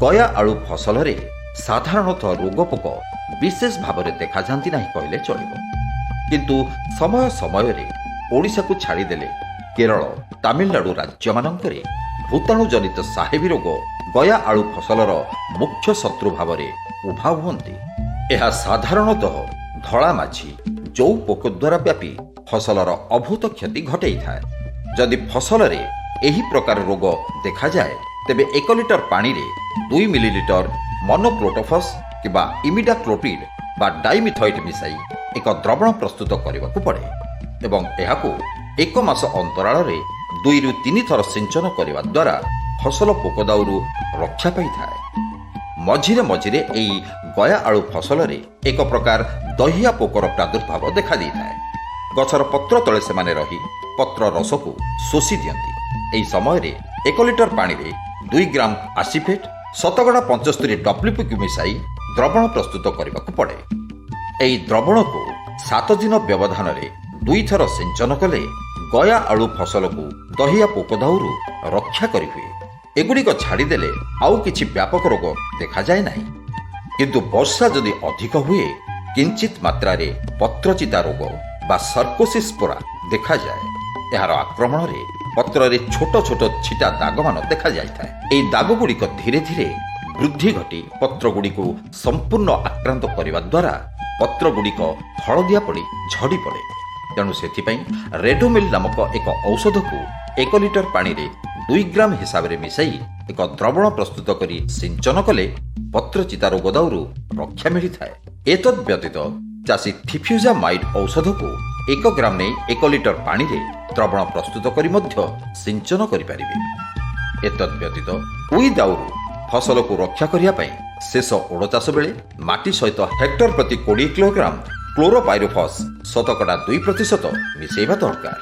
ଗୟା ଆଳୁ ଫସଲରେ ସାଧାରଣତଃ ରୋଗପୋକ ବିଶେଷ ଭାବରେ ଦେଖାଯାଆନ୍ତି ନାହିଁ କହିଲେ ଚଳିବ। କିନ୍ତୁ ସମୟ ସମୟରେ ଓଡ଼ିଶାକୁ ଛାଡ଼ିଦେଲେ କେରଳ, ତାମିଲନାଡୁ ରାଜ୍ୟମାନଙ୍କରେ ଭୂତାଣୁ ଜନିତ ସାହେବୀ ରୋଗ ଗୟା ଆଳୁ ଫସଲର ମୁଖ୍ୟ ଶତ୍ରୁ ଭାବରେ ଉଭା ହୁଅନ୍ତି। ଏହା ସାଧାରଣତଃ ଧଳା ମାଛି, ଜଉ ପୋକ ଦ୍ୱାରା ବ୍ୟାପି ଫସଲର ଅଭୂତ କ୍ଷତି ଘଟେଇଥାଏ। ଯଦି ଫସଲରେ ଏହି ପ୍ରକାର ରୋଗ ଦେଖାଯାଏ, ତେବେ 1 ଲିଟର ପାଣିରେ 2 ମିଲିଲିଟର ମନୋକ୍ରୋଟୋଫସ୍ କିମ୍ବା ଇମିଡାକ୍ଲୋପ୍ରିଡ୍ ବା ଡାଇମିଥଏଟ୍ ମିଶାଇ ଏକ ଦ୍ରବଣ ପ୍ରସ୍ତୁତ କରିବାକୁ ପଡ଼େ ଏବଂ ଏହାକୁ ଏକ ମାସ ଅନ୍ତରାଳରେ 2ରୁ 3 ଥର ସିଞ୍ଚନ କରିବା ଦ୍ୱାରା ଫସଲ ପୋକ ଦାଉରୁ ରକ୍ଷା ପାଇଥାଏ। ମଝିରେ ମଝିରେ ଏହି ଗୟା ଆଳୁ ଫସଲରେ ଏକ ପ୍ରକାର ଦହିଆ ପୋକର ପ୍ରାଦୁର୍ଭାବ ଦେଖାଦେଇଥାଏ। ଗଛର ପତ୍ର ତଳେ ସେମାନେ ରହି ପତ୍ର ରସକୁ ଶୋଷି ଦିଅନ୍ତି। ଏହି ସମୟରେ 1 ଲିଟର ପାଣିରେ 2 ଗ୍ରାମ ଆସିଫେଟ୍ 75% ଡବ୍ଲ୍ୟୁପିକୁ ମିଶାଇ ଦ୍ରବଣ ପ୍ରସ୍ତୁତ କରିବାକୁ ପଡ଼େ। ଏହି ଦ୍ରବଣକୁ 7 ଦିନ ବ୍ୟବଧାନରେ ଦୁଇଥର ସିଞ୍ଚନ କଲେ ଗୟା ଆଳୁ ଫସଲକୁ ଦହିଆ ପୋକ ଦାଉରୁ ରକ୍ଷା କରିହୁଏ। ଏଗୁଡ଼ିକ ଛାଡ଼ିଦେଲେ ଆଉ କିଛି ବ୍ୟାପକ ରୋଗ ଦେଖାଯାଏ ନାହିଁ। କିନ୍ତୁ ବର୍ଷା ଯଦି ଅଧିକ ହୁଏ, କିଞ୍ଚିତ ମାତ୍ରାରେ ପତ୍ରଚିତା ରୋଗ ବା ସାର୍କୋସ୍ପୋରା ଦେଖାଯାଏ। ଏହାର ଆକ୍ରମଣରେ ପତ୍ରରେ ଛୋଟ ଛୋଟ ଛିଟା ଦାଗମାନ ଦେଖାଯାଇଥାଏ। ଏହି ଦାଗଗୁଡ଼ିକ ଧୀରେ ଧୀରେ ବୃଦ୍ଧି ଘଟି ପତ୍ରଗୁଡ଼ିକୁ ସମ୍ପୂର୍ଣ୍ଣ ଆକ୍ରାନ୍ତ କରିବା ଦ୍ୱାରା ପତ୍ରଗୁଡ଼ିକ ହଳଦିଆ ପଡ଼ି ଝଡ଼ି ପଡ଼େ। ତେଣୁ ସେଥିପାଇଁ ରେଡୋମିଲ୍ ନାମକ ଏକ ଔଷଧକୁ 1 ଲିଟର ପାଣିରେ 2 ଗ୍ରାମ ହିସାବରେ ମିଶାଇ ଏକ ଦ୍ରବଣ ପ୍ରସ୍ତୁତ କରି ସିଞ୍ଚନ କଲେ ପତ୍ରଚିତା ରୋଗ ଦାଉରୁ ରକ୍ଷା ମିଳିଥାଏ। ଏତଦ୍ ବ୍ୟତୀତ ଚାଷୀ ଥିଫ୍ୟୁଜାମାଇଡ୍ ଔଷଧକୁ 1 ଗ୍ରାମ ନେଇ 1 ଲିଟର ପାଣିରେ ଦ୍ରବଣ ପ୍ରସ୍ତୁତ କରି ମଧ୍ୟ ସିଞ୍ଚନ କରିପାରିବେ। ଏତଦ୍ ବ୍ୟତୀତ ଉଇ ଦାଉରୁ ଫସଲକୁ ରକ୍ଷା କରିବା ପାଇଁ ଶେଷ ଓଡ଼ ଚାଷ ବେଳେ ମାଟି ସହିତ ହେକ୍ଟର ପ୍ରତି 20 କିଲୋଗ୍ରାମ କ୍ଲୋରୋପାଇରୋଫସ୍ 2% ମିଶାଇବା ଦରକାର।